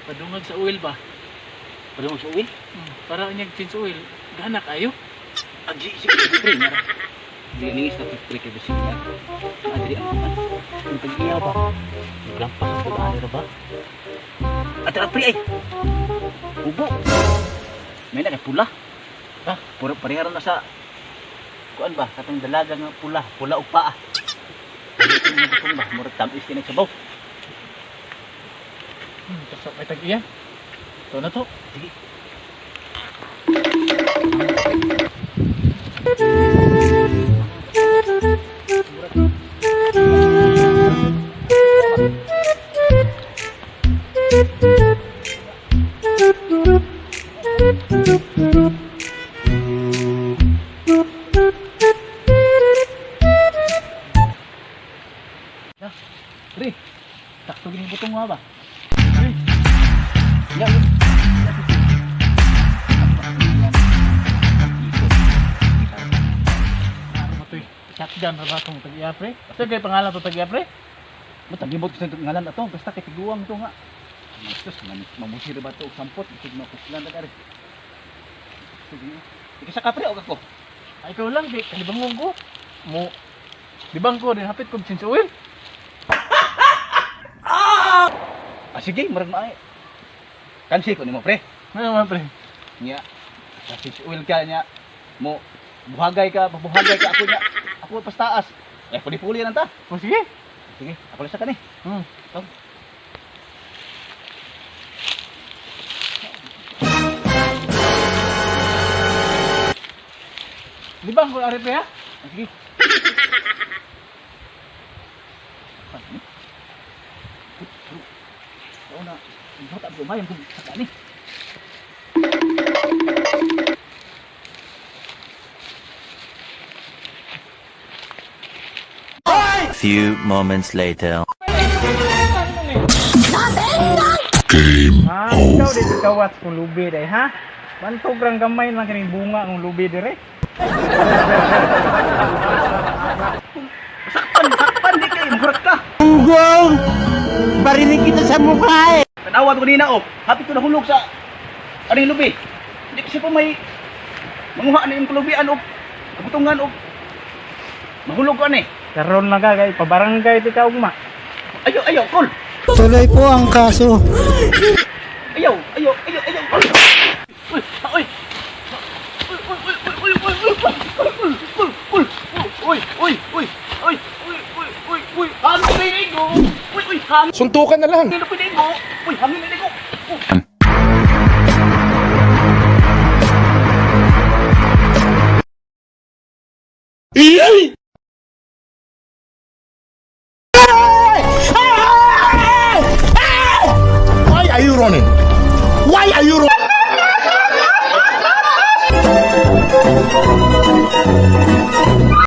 Padungag sa oil ba? Padungag sa oil? Para unyag change oil. Gana kayo? Ag si pre nara. Di ningis na pre kay bisig niya. Adri ang kuan. Ang tag-iya ba? Naglampas ang pag-ani ra ba? Atra pre ay. Ubo. May na kay pula. Ha? Puro pareha ra na sa kuan ba? Katong dalaga nga pula, pula og paa. Ano ba? Murag tamis kini sabaw. Pasok may tag-iya. Ito na to. Sige. Pre, sakto gini butong nga ba? Pre. Ya, ya. Ano matoy? Shotgun ra ba tong tag-iya pre? Sa kay pangalan to tag-iya pre? Matagibot ko sa itong ngalan ato, basta kay tiguang to nga. Sus, mamusir ba to og sampot, isig makuslan ta kare. Sige. Ikisa ka pre og ako. Ay, ikaw lang di kalibangon ko. Mo Libang ko din hapit ko change oil. Ah sige, murag maay. Kansi ko nimo pre. Ano man pre? Nya. Sa fish oil ka nya. Mo buhagay ka, pabuhagay ka ako nya. Ako pastaas. Eh puli-puli lang ta. O sige. Sige, ako lang sa kani. Hmm. Libang ko ari pre ha? Ah, sige. Ano na, bata ko mayon kung sa kani. Few moments later. Ah, ikaw dito kawat kung lubi day ha? Bantog rang gamay lang kining bunga ng lubi dire. Sakpan, sakpan di kay murag ka. Ugong! Barinig kita sa mukha eh! Tanawa ko nina oh. Hapit ko nahulog sa aning lubi. Hindi kasi pa may manguha na yung kalubian og kabutungan og mahulog ko ani. Karon lang ka kay pabarangay ti ka ugma. Ayo, ayo, kol. Tuloy po ang kaso. Ayaw, ayaw, ayaw, ayaw. Uy, uy, uy. Uy, uy, uy, uy, uy, uy, uy, uy, uy, uy, uy, uy, uy, uy, uy, uy, uy, hangin na inigo. Uy, uy, hangin Suntukan na lang. na pinigo. Uy, hangin na inigo. Why are you running? Why are you running?